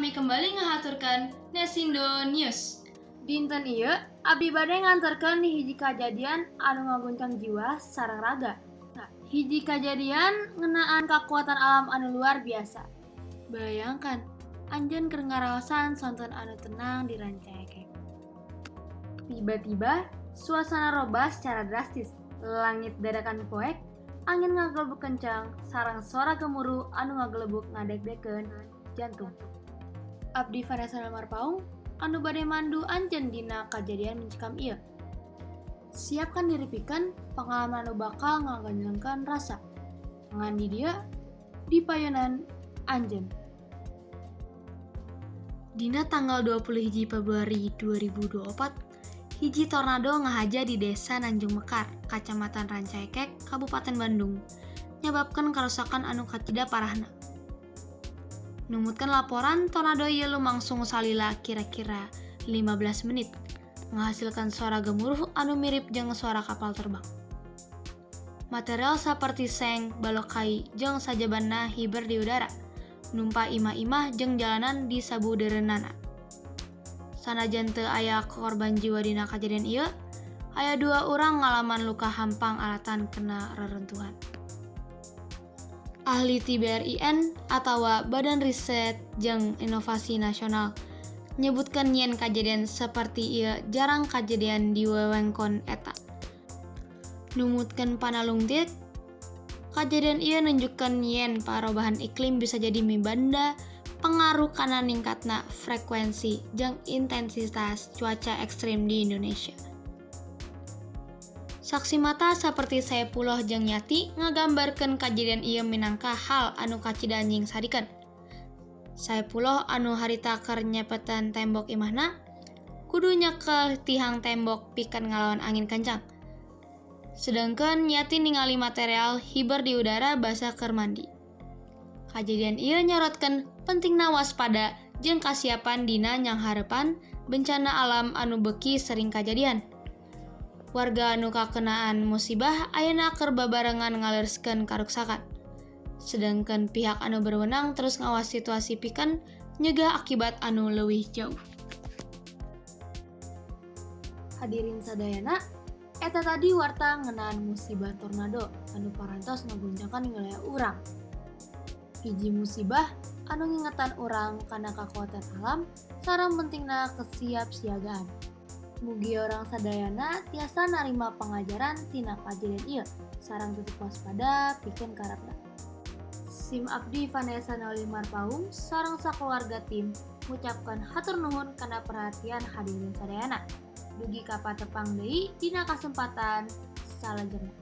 Kami kembali ngahaturkeun Nesindo News. Dinten ieu abdi bade nganterkeun hiji kajadian anu ngaguncang jiwa sareng raga. Nah, hiji kajadian ngeunaan kakuatan alam anu luar biasa. Bayangkan, anjeun keur ngaraosan sonten anu tenang di Rancaekek. Tiba-tiba, suasana robah secara drastis. Langit dadakan poek, angin ngagelebuk kencang, sareng sora gemuruh anu ngagelebuk ngadeg-degkeun jantung. Abdi Vanessa Marpaung anu bade mandu anjeun dina kajadian mencekam ieu. Siapkan diri pikeun pengalaman anu bakal ngaganjlengkeun rasa. Ngan di dieu di payunan anjeun. Dina tanggal 20 Februari 2024, hiji tornado ngahaja di Desa Nanjung Mekar, Kacamatan Rancaekek, Kabupaten Bandung, nyababkeun karusakan anu kacida parahna. Numutkeun laporan, tornado ieu lumangsung salila kira-kira 15 menit, menghasilkan suara gemuruh anu mirip jeung suara kapal terbang. Material seperti seng, balok kai, jeung sajabana hiber di udara, numpa imah-imah jeung jalanan di sabudeureunana. Sanajan teu aya korban jiwa dina kajadian ieu, aya dua urang ngalaman luka hampang alatan kena reruntuhan. Ahli ti BRIN atawa Badan Riset jeung Inovasi Nasional nyebutkeun yen kajadian seperti ieu jarang kajadian di wewengkon eta. Numutkeun panalungtik, kajadian ieu nunjukkeun yen parobahan iklim bisa jadi mibanda pengaruh kana ningkatna frekuensi jeung intensitas cuaca ekstrim di Indonesia. Saksi mata seperti Saepulloh jeung Yati ngagambarkeun kajadian ieu minangka hal anu kacida nyingsarikeun. Saepulloh anu harita keur nyepetan tembok imahna, kudu nyekel tihang tembok pikeun ngalawan angin kencang. Sedengkeun Yati ningali material hiber di udara basa keur mandi. Kajadian ieu nyorotkeun pentingna waspada jeung kasiapan dina nyanghareupan bencana alam anu beuki sering kajadian. Warga anu kakenaan musibah ayeuna keur babarengan ngaleureuskeun karuksakan. Sedengkeun pihak anu berwenang terus ngawas situasi pikeun nyegah akibat anu leuwih jauh. Hadirin sadayana, eta tadi warta ngeunaan musibah tornado anu parantos ngaguncangkeun wilayah urang. Hiji musibah anu ngingetan urang kana kakuatan alam sareng pentingna kesiapsiagaan. Mugi urang sadayana tiasa narima pangajaran tina kajadian ieu sareng tetep waspada pikeun karepna. Sim abdi Vanessa Nauli Marpaung sareng sakeluarga tim ngucapkeun hatur nuhun kana perhatian hadirin sadayana. Dugi ka patepang deui dina kasempatan salajengna.